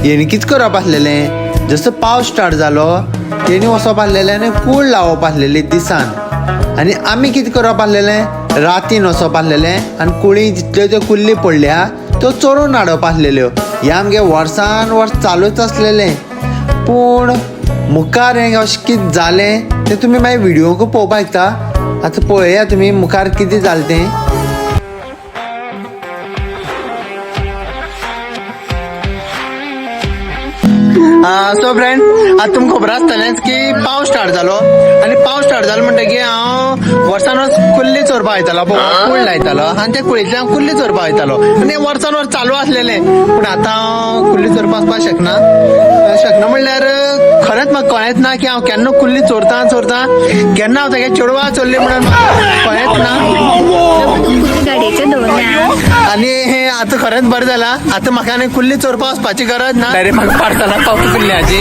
हेणी कितें करप आसलेलें, जसो पावस स्टार्ट जालो तेणी वचप आसलेलें आनी कूळ लावप आसलेली दिसान, आनी आमी कितें करप आसलेलें, रातीन वचप आसलेलें आनी कुळी जितल्यो त्यो कुल्ली पडल्या त्यो चोरून हाडप आसलेल्यो. हें आमगे वर्सान वर्स चालूच आसलेलें. पूण मुखार हें अशें कितें जालें तें तुमी मागीर व्हिडियोक पळोवपाक शकता. आतां पळया तुमी मुखार कितें जालें तें. सो फ्रेंड, आतां तुमकां खबर आसतलेंच की पावस स्टार्ट जालो आनी पावस स्टार्ट जालो म्हणटकीर हांव वर्सान वर्स कुल्ली चोरपाक वयतालो, कूळ लायतालो आनी त्या कुळींतल्यान हांव कुल्ली चोरपाक वयतालो आनी वर्सान वर्स चालू आसलेलें. पूण आतां हांव कुल्ली चोरपाक वचपाक शकना. शकना म्हणल्यार खरेंच म्हाका कळ्ळेंच ना की हांव केन्ना कुल्ली चोरता चोरता केन्ना हांव तेगे चेडवा चोरली म्हणून म्हाका कळ्ळेंच ना. गाडयेचेर दवरल्या. आनी हे आतां खरेंच बरें जालां, आतां म्हाका आनी कुल्ली चोरपाक वचपाची गरज ना. डायरेक्ट म्हाका पार्सलाक पावता कुल्ल्याची.